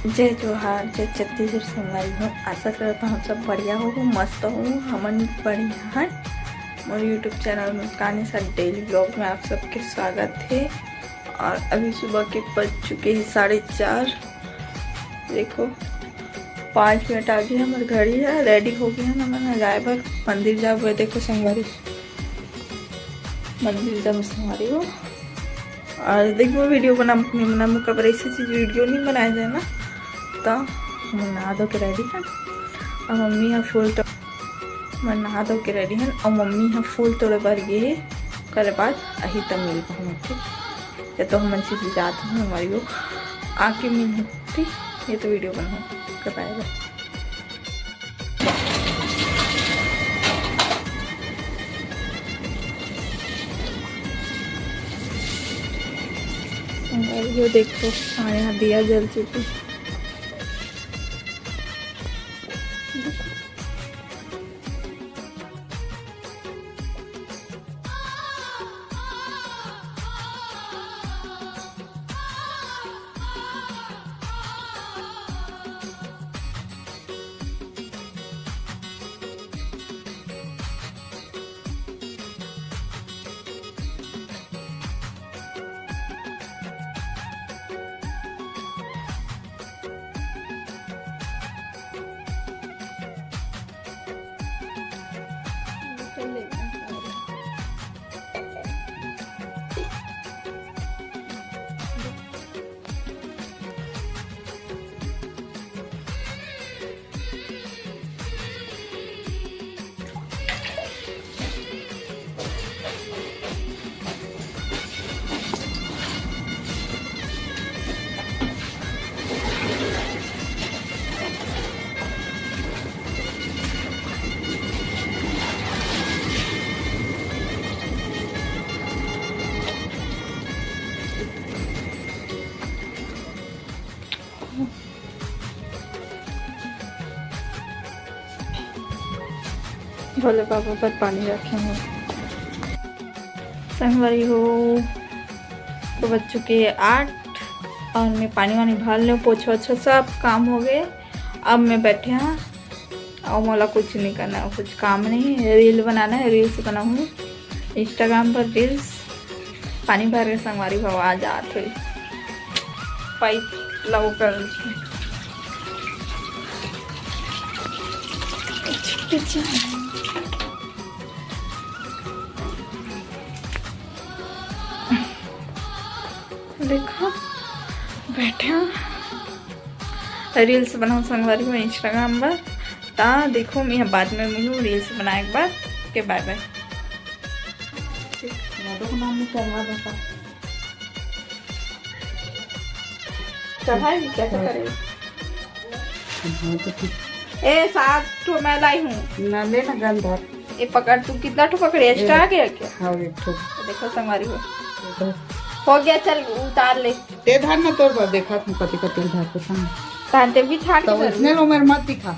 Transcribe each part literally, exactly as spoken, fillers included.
जय जोहार, जय छत्तीसगढ़ संगवारी हो। आशा करत हूँ सब बढ़िया हो, मस्त हो। हमन बढ़िया हन। मोर YouTube चैनल मुस्कान निषाद डेली व्लॉग में आप सबके स्वागत है। और अभी सुबह के बज चुके हैं साढ़े चार। देखो, पाँच मिनट आगे हमर घड़ी है, रेडी हो गए हैं हमन जाए बर मंदिर जाबो। देखो संगवारी, मंदिर जाबो संगवारी हो। और देखो वीडियो बना, नहीं बना, मुका पर ऐसी चीज वीडियो नहीं बनाए जाए ना। तो हम नहा धो के रेडी है। अब मम्मी ह फूल तो मैं नहा धो के रेडी हन, अउ मम्मी ह फूल तोड़े बर गे हे। ओकर बाद अही त मिल पाहूँ, ठीक? या तो हमन सीधे जात हन, हमारी वो आके मिल, ठीक? ये तो वीडियो बनाऊँ, ओके, बाय बाय। और ये देखो, हाँ, यहाँ दिया जल चुकी। भोले बाबा पर पानी रखे हैं। संगवारी हो, तो बज चुके हैं आठ और मैं पानी वानी भर लें, पोछा ओछा सब काम हो गए। अब मैं बैठे हाँ और मोला कुछ नहीं करना है, कुछ काम नहीं है, रील बनाना है, रील्स बनाऊँ Instagram पर रील्स। पानी भर के संगवारी हो आ जात हुई पाइप लगा कर। देखो, बैठे हैं। रील्स बनाऊँ संगवारी हो Instagram पर। ता देखो, मैं बाद में मिलूँ रील्स बनाए के बाद। के बाय बाय। ठीक, मैं तो नाम नहीं करवा देता। चढ़ाएगी क्या, क्या करेगी? हाँ, तो ठीक। ए, सात ठो मैं लाई हूँ। ना ले ना, गन धर। ए, पकड़, तू कितना ठो पकड़े? एक्स्ट्रा आ गया क्या? हाँ, एक ठो। तो देखो संगवारी हो। देखो। हो गया, चल उतार ले। ते धर ना, तोर बर देखा तू कति कति उधार को संग। तान ते भी छाट तो के इसने धर। लो, मेरे मत दिखा।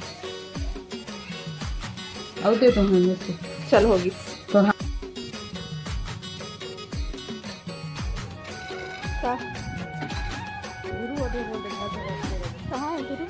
आओ दे दो हमें से। चल होगी। तो हाँ। का? गुरु अभी बोल दे, घर पे बैठ के रहो। कहाँ है गुरु?